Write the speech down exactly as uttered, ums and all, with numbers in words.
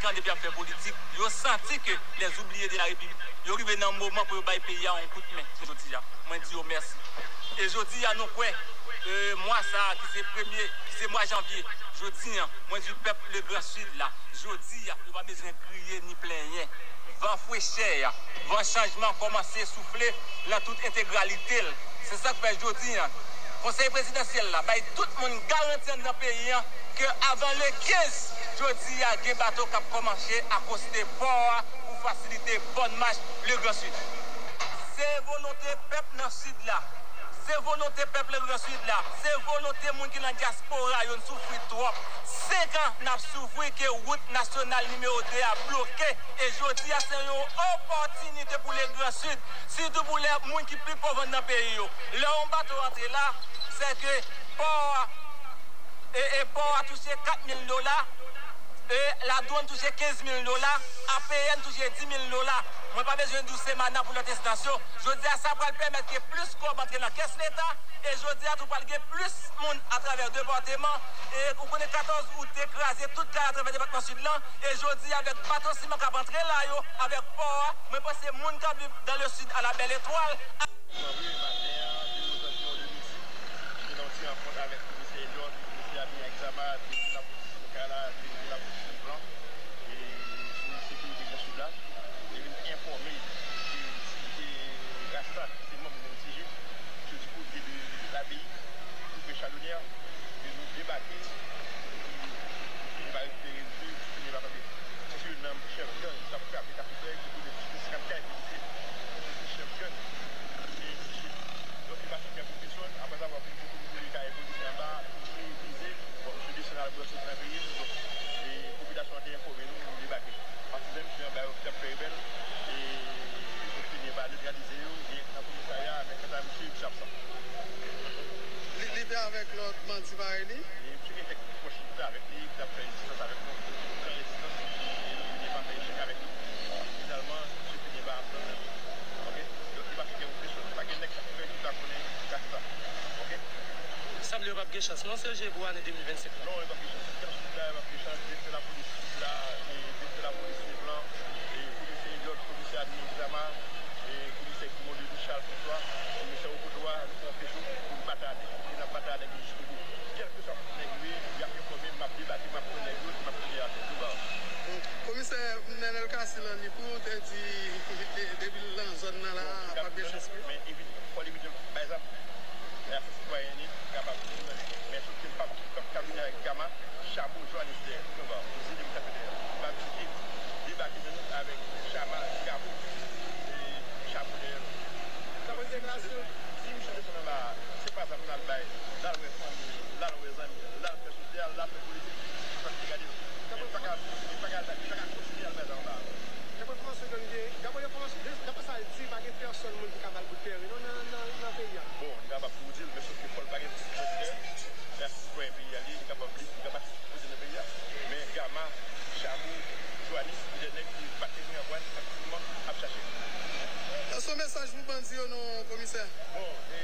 Jan depi y ap fè politik, yo santi ke les oubliés de la République, yo rive nan moman pou yo bay peyi a yon kout men. Jodi a, mwen di yo mèsi. E jodi a, nou kwè, e, mwa sa a, ki se premye, ki se mwa janvye, jodi a, mwen di pèp le Grand Sud la, jodi a, yo pa bezwen kriye ni plenyen. Van frechè a, van chanjman kòmanse soufle nan tout entegralite l. Se sa k fè jodi a, Konsèy Prezidansyèl la bay tout moun garanti anndan peyi a ke avan le kenz, jodi a, gen bato k ap kòmanse akoste pò a pou fasilite bòn mach le Grand Sud. Se volonte pèp nan Sid la. Se volonte pèp le Grand Sud la. Se volonte moun ki nan dyaspora yo, n soufri twòp. Senk an n ap soufri ke wout nasyonal nimewo de a bloke. E jodi a, se yon opòtinite pou le Grand Sud, sitou pou lè moun ki pi pòv anndan peyi yo. Lè yon bato antre la, se ke pò a, e, e pò a touche kat mil dola, e ladwann touche kenz mil dola, A P N touche dis mil dola. Mwen pa bezwen di w Semana pou lòt enstans yo. Jodi a, sa pral pèmèt ke plis kòb antre nan kès Leta, e jodi a tou pral gen plis moun atravè depatman. E ou konnen katòz out te kraze tout kay atravè depatman Sid lan, e jodi a, avèk bato siman k ap antre la yo, avèk pò a, mwen panse moun k ap viv dans le Sud à la Belle Étoile. Jan vre, maten an, de ozanviwon de midi, te nan yon ti rankont avèk komisè Eliot, komisè Adrien Exama, direktè lapolis lokal la, direktè lapolis Mont Blanc, e sou sekirite Gran Sid la. Li vin enfòme ke, ke ras sa, ki se manm menm T J, yo di kote de Labeyi, tou pre Chadonyè, ke nou debake, epi nou pa rekipere li, nou fini pa kanpe. Sèke youn nan chèf gang k ap frape Kafou Vè, ki kote plis de senkant kay ki blese. Sèke chèf gang, se T J. Donk, li pa fè kè pou pèsòn, apre avwa fin fouti boule kay polisye anba, touye, vize, bon, misye desann al bwè sot nan peyi l, donk, e popilasyon an te enfòme nou, nou debake. Patizan misye anba yo ki t ap fè rebèl, e yo fini pa netralize yo, gen nan komisarya, men kanta misye, misye absan. Li, li te avèk lòt bandi parèy li? E misye gen kèk pwòch ki te avèk li, ki t ap fè rezistans avèk nou, pran rezistans, e nou fini pa fè echèk avèk li. Finalman, misye fini pa pran nan nou. Oke? Donk, li pa fè kè pou pèsòn. Pa gen nèg k ap fè ki pa konnen kat sa. Oke? Sanble yo p ap gen chans non, C G, pou ane de mil vennsenk la. Non, yo p ap gen chans. Kèlkeswa la, yo p ap gen chans. Direktè lapolis la, e, direktè lapolis Mont Blanc, e, komisè Eliot, komisè Adrien Exama, e, komisè Guimond Denis, Charles François, komisè Okoto a, nou fè yon fechou pou n pa tande, e n ap pa tande jiskobout. Kèlkeswa kote nèg yo ye, y ap enfòme m, m ap debake, m ap pran nèg yo, epi m ap touye avèk yo ba yo. Komisè Nenel Cassy Landy tou te di, de-, depi l nan zòn nan la, p ap gen chans pou li. Men evite, fò l evite bay zam. Reyaksyon sitwayen li kapab vin nan li. Men sof ke m p ap, p ap ka vini avèk Gama, Chabou, Johannes dèyè. Ou konprann? Ou di depi sa fè dèyè. M p ap vin ke debake nan nou avèk Chama, Gabo, e Chabou dèyè nou. Sa pral deplase. Si misye desann anba a, se pa zam l al bay, l al wè fanmi l, l al wè zanmi l, l al fè sosyal, l al fè politik, se sa k pi gade l. Men li pa ka, li pa ka, li pa ka kontinye al bay zam anba a. Daprè enfòmasyon ke m gen, daprè enfòmasyon, daprè sa l di, pa gen pèsòn moun ki ka ba l bout teren non nan, nan, nan peyi a. Bon, li kapab tou di l, men sof ke fò l pa gen bout teren. Lè a se sitwayen peyi a li ye, li kapab li, li kapab poze nan peyi a. Men Gama, Chabou, Johannes, se de nèg ki pa te ni anprann, aktivman ap chache. Sa se yon mesaj pou bandi yo non, komisè? Bon, e,